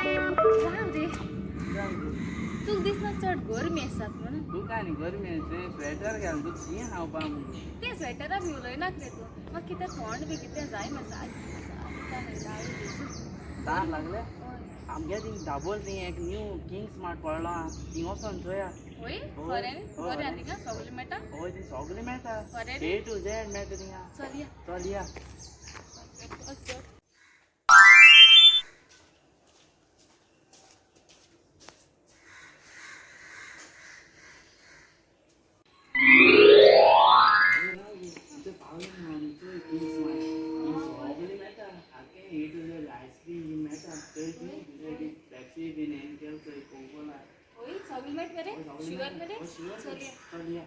राव रे, तुका दिसना चड गरमी आसात म्हणून? तुका न्ही गरमी, तुवें स्वेटर घाल, तुका शी खावपा मुगो. तें स्वेटरा बी उलयनाक रे तूं. म्हाका कितें थंड बी कितें जाय मरे. तार लागले आमगे थिंग दाबोल, थिंग एक न्यू किंग स्मार्ट पडलो आहा, थिंग वचोन चोया. वय, खरें? बरें आहा थिंगा सगळें मेळटा? हय, थिंग सगळें मेळटा. खरें? ए टू झेड मेळटा थिंगा. चल या. चल या. वच गो. सगळें मेळटा, आख्खें ए टू झेड, आयस्क्रीम बीन मेळटा. पेप्सी बीन हें केलें चोय, कोकोला. वय, सगळें मेळटा मरे? शुअर मरे? चल या. चल या.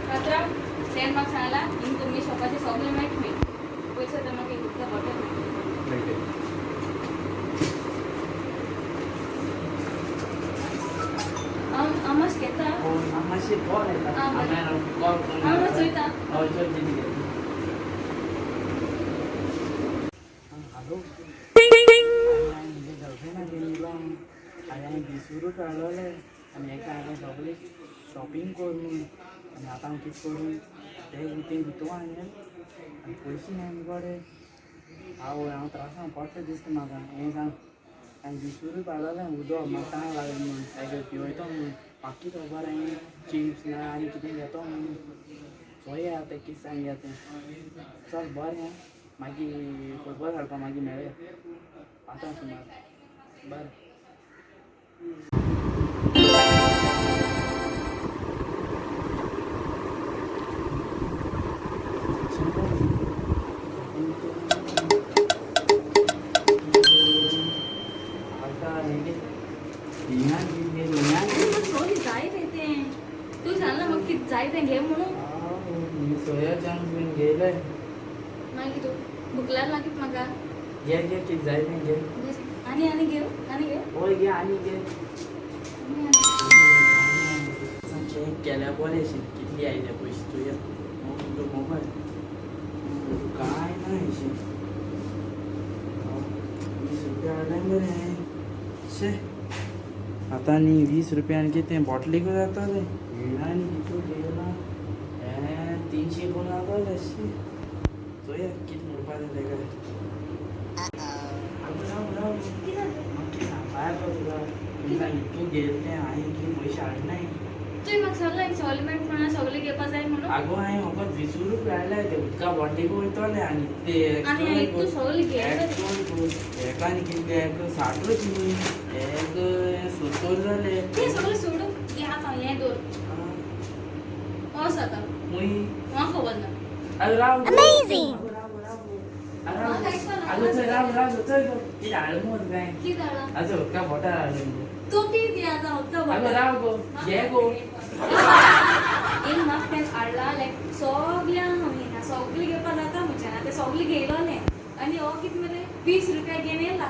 पात्रांव, तेणें म्हाका सांगलां हिंग तुमी शॉपाचेर सगळें मेळटा. पयशे तर म्हाका एक उदका बॉटल मेळटे. हांव मातशें घेता. हांव मातशें कॉल येता. आं, बरें. हांव कॉल करून हांव मातशें चोयता. हय, चल कितें. हॅलो, म्हजे गर्लफ्रेंडाक घेवन येयलो हांव. हांवें 20 रुपया हाडलोले आनी हेका हांवें सगळें शॉपिंग कर म्हणून. आनी आतां हांव कितें करूं? ते तें दितो हांवें आनी पयशे ना मुगो. आवय, हांव त्रासान पडटा दिसता म्हाका. हें सांग, हांवें 20 रुपया हाडलोले उदक म्हाका ताण लागले म्हणून, हें पिवयतो म्हणून. म्हाका कितें खबर हांवें चिप्स ना आनी कितें घेतो म्हणून. चोया आतां कितें सांगया तें. चल बरें आं, मागीर फुटबॉल खेळपा मागीर मेळया आतां सुमार. बरें. आतां हें हिंगा हिंगा. म्हाका सगळें जाय रे तें. तूं सांगलां म्हाका कितें जाय तें घे म्हणून. सोया चंक्स बीन घेयले. मागीर तूं भूक लागली कितें म्हाका. घे घे, कितें जाय तें घे. बरें, आनी आनी घेवं? आनी घेवं? हय, घे, आनी घे. आनी आनी. चॅक केल्यार बरें अशें, कितली आयल्या पयशे चोया. तुजो मोबायल काय ना अशें. 20 रुपया हाडले मरे हांवें. शे, आतां न्ही 20 रुपयान कितें बॉटलीकूय जातलें. आनी कितू घेयला हें, 300 करून जातलें. शी, चोया कितें म्हणपाचें तेका. आगो राव राव. कितें जालें? म्हाका सांगपा येता तुका, तुका इतू घेयलें तें हांवें, कितें पयशे हाडनाय. तुवें म्हाका सांगलां सगळें मेळटा म्हणून, सगळें घेवपा जाय म्हणून. आगो, हांवें फकत 20 रुपया हाडले, ते उदका बॉटलीक वयतले आनी ते आनी हांवें तूं सगळें घे. हेका आनी कितले, एक 60च न्ही, एक 70 जाले. तें सगळें सोडून घे आतां, हें दवर. वच आतां. मुई. म्हाका खबर ना. आगो राव. Amazing! आगो राव राव. म्हाका आयकपाक ना. आगो चल, राव राव, चल, कितें हाडलें मुगो तुका हांवें? कितें जालां? आजो उदका बॉटल हाडलें मुगो. तूं पी दी आतां उदका आगो बॉटल. राव गो, घे गो. एक म्हाका तें हाडला लायक सगळ्यांक हिंगा सगळें घेवपा जाता म्हज्यान. आतां सगळें घेयलोलें आनी हो कितें मरे 20 रुपया घेवन येयला.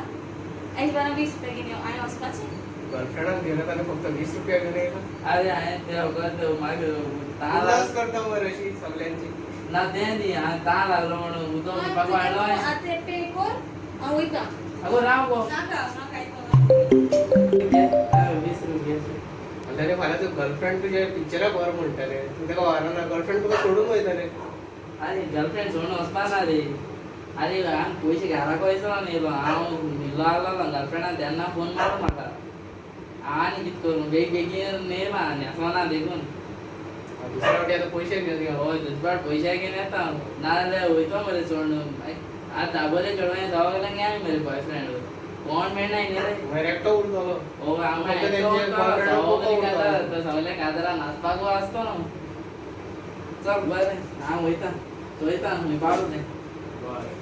आयज बारा 20 रुपया घेवन यो, हांवें वचपाचें. गर्लफ्रेंडाक घेवन येता आनी फक्त 20 रुपया घेवन येयला. अरे, हांवें ते वखद मागीर ताण उल्हास करता मरे अशी सगल्यांची. ना, तें न्ही, हांवें ताण लागलो म्हणून उदक पिवपाक हाडलो हांवें. आतां पे कर, हांव वयता. आगो राव गो. नाका, म्हाका आयकना. घे, 20 रुपया घे. म्हणटले फाल्यां तूं गर्लफ्रेंड तुजे पिक्चराक व्हर म्हणटले, तूं ताका व्हरना, गर्लफ्रेंड तुका सोडून वयतले. अरे, गर्लफ्रेंड सोडून वचपा ना रे. अरे, हांव पयशे घराक वयसो येयलो, हांव न्हिदलो आहलो. गर्लफ्रेंडान तेन्ना फोन मारलो म्हाका. आनी कितें करूं, बेगी बेगीन येयला, न्हेसोना देखून. दुसऱ्या फावटी आतां पयशे घेवन यो. हय, दुसरे फावट पयशे घेवन येता हांव, नाजाल्यार वयतो मरे सोडून. आतां दाबोले चेडवां सगल्यांक घे मरे बॉयफ्रेंड, कोण मेळना न्ही रे. मागीर एकटो उरतलो. हो, आमकां फक्त एकटो तेंचे उरतलो, girlfriend सगळे उरतलो. काजार, सगळे काजारा नाचपाकू आसतो न्हू. चल बरें, हांव वयता, चोयता खंय पावलो तें. बरें.